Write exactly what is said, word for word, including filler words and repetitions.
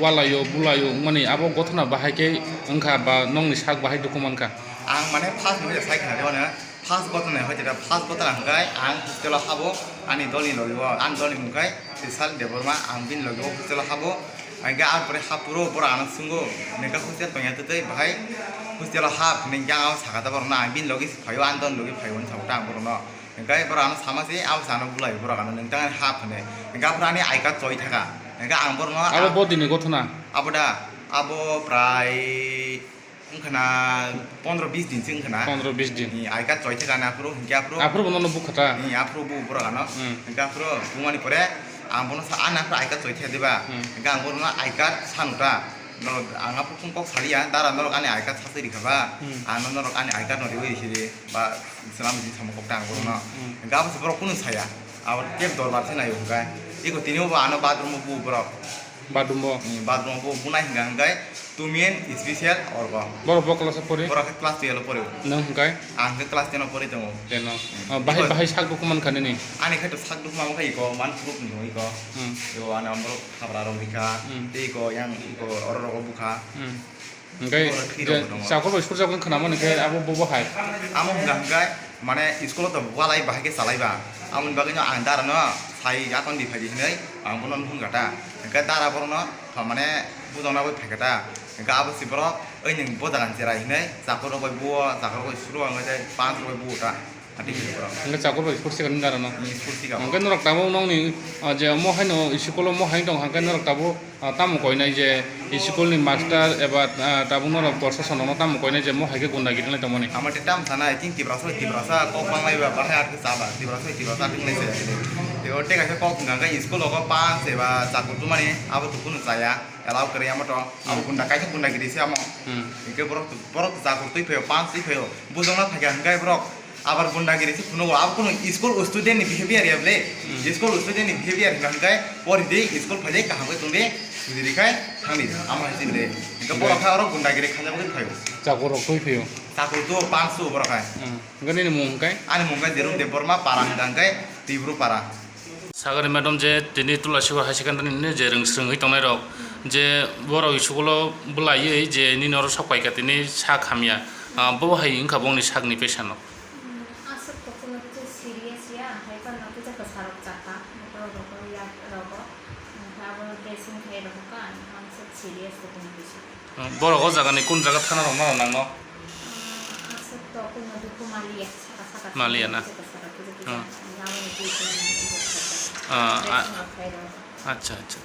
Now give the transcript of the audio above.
Balayo, bulayo wngmani abo gothona bahai khe wngkha ba nokni sak bahai dukhu mankha? Ang mane first ni hoite sai khna de mane, first gothona hoite da, first gothona hwnkhe ang hostel o habo, ani dolni logi o, ani dolni mung khe Trisal Debbarma, ang bini logi o hostel o habo. Hwnkhe aboni pore haphuru borok ano swngo, nokha hostel tongya tei bahai hostel o hap hinwi ang abo sakha ta borokno, ang bini logi se phaio, ani dolni logi phaio hinwi sakha ta ang borokno. Hwnkhe borok ano sama se, abo se ano bulai borok ano, "Nwng tang ani hap?" hwnwi. Hwnkhe aphuru ani I card choi thaka. Hwnkhe ang borokno Abo ang bodini gothona? Abo da, abo prai wngkha na pondro bis din se wngkha na. Pondro bis din. Ni I card choi thaka na aphuru, hwnkhe aphuru. Aphuru bo nono bukha ta? Ni aphuru bo borok ano. Hmm. Hwnkhe aphuru bumani pore ang bono sa, "Ani aphuru I card choi thaka diba?" Hmm. Hwnkhe ang bono I card sanu ta. Norok, ang aphuru kok saliya, dara norok ani I card sasai rikha ba? Hmm. Ano norok ani I card no riwi rikhi di, ba swnam di samung kok ta ang bono. Hmm, hmm. Hwnkhe abo se borok kunu saya. Abo kebo dorbar se naio hwnkhe. Eko tini bo ano bathroom o bu borok. Bathroom o? Hmm, bathroom o bu bunai hwnkha hwnkhe tumen special orgo. Borok bo class o pori? Borok khe class twelve o pori. Nwng hwnkhe? Ang khe class ten o pori tongo. Ten o. Hmm. Ah, bahai, Eko bahai sak dukhu mankha nini? Ani khe to sak dukhu mankha eko, man phuru tongo eko. Hmm. Eko ano borok habra rok rikha. Hmm. Tei eko yang eko oro rogo bukha. Hmm. Hwnkhe Borok thwi je rok bo tongo. Chakur bai surjak wng khna mani khe abo bo bo hai. Amo hwnka hwnkhe mane school o to walai bahai khe chalai ba. Amoni bagwi no ang dara no sai yakon di phai di hinwi ang bono nuhung kha ta. Hwnkhe dara borok no to mane bujokna bai phai kha ta. Hwnkhe abo se borok oi nwng bo jaga ni cherai hinwi chakur rok bai buo, chakur rok bai suro hwnkhe tei pants rok bai buo ta. Hati khe borok. Hwnkhe chakur bai sports second wngkha aro no? Ni sports second. Hwnkhe norok tabuk nokni, ah, je omo haino school o omo hai tong hwnkhe norok tabuk, ah, tamo koinai je school ni master eba, ah, tabuk norok borsa sono no tamo koinai je omo hai khe gunda giri lai tongmani? Amo tei tamo sanai, chini Tiprasa bai Tiprasa kok banglai ba bahai ar khe chaba, Tiprasa bai Tiprasa thwng lai se. Tei o tei kaisa kok wngkha hwnkhe school o kok pass eba chakur tumani abo to kunu chaya, allow kwrwi amo to. Abo Hmm. gunda kaisa gunda giri se amo. Hmm. Hwnkhe borok, borok chakur twi phaio, pass twi phaio, bujokna phaikha hwnkhe borok Abar gundagiri se phunugo, abo kunu school student ni behavior ya ble. Hmm. School student ni behavior hwnka hwnkhe, pori di, school phai di, kaham khe tong di, sudi ri khai thang di, amo hai chini de. Hwnkhe borok khe oro gundagiri khaina bagwi phaio. Chakur rok twi phaio. Chakur tu pansu borok hai. Hmm. Hwnkhe nini mung hwnkhe? Ani mung khe Jerung Debbarma, para hwnka hwnkhe Tibru para. Sagari madam je tini Tulasiwar High Secondary ni je rwng swrwngwi tongnai rok je borok school o bwlaiwi je nini oro sok paikha tini sak hamya, ah, bo hai wngkha bongni sakni peisa no. Hmm, aswk to kuno kisa serious ya, hai phano kisa kwsa rok chakha, borok rok ya rogo, hwnkhe abo dressing khai rok kha, ani phano aswk serious to kuno kisa. Hmm, borok o jaga ni kun jaga thana rok no nang no? Hmm, aswk to kuno dukhu maliya, saka saka Maliya na? Kisa kwsa rok kisa kisa, Hmm. ani abo ni twi twi ni Ah, ah. Dressing rok khai rok. Acha, acha.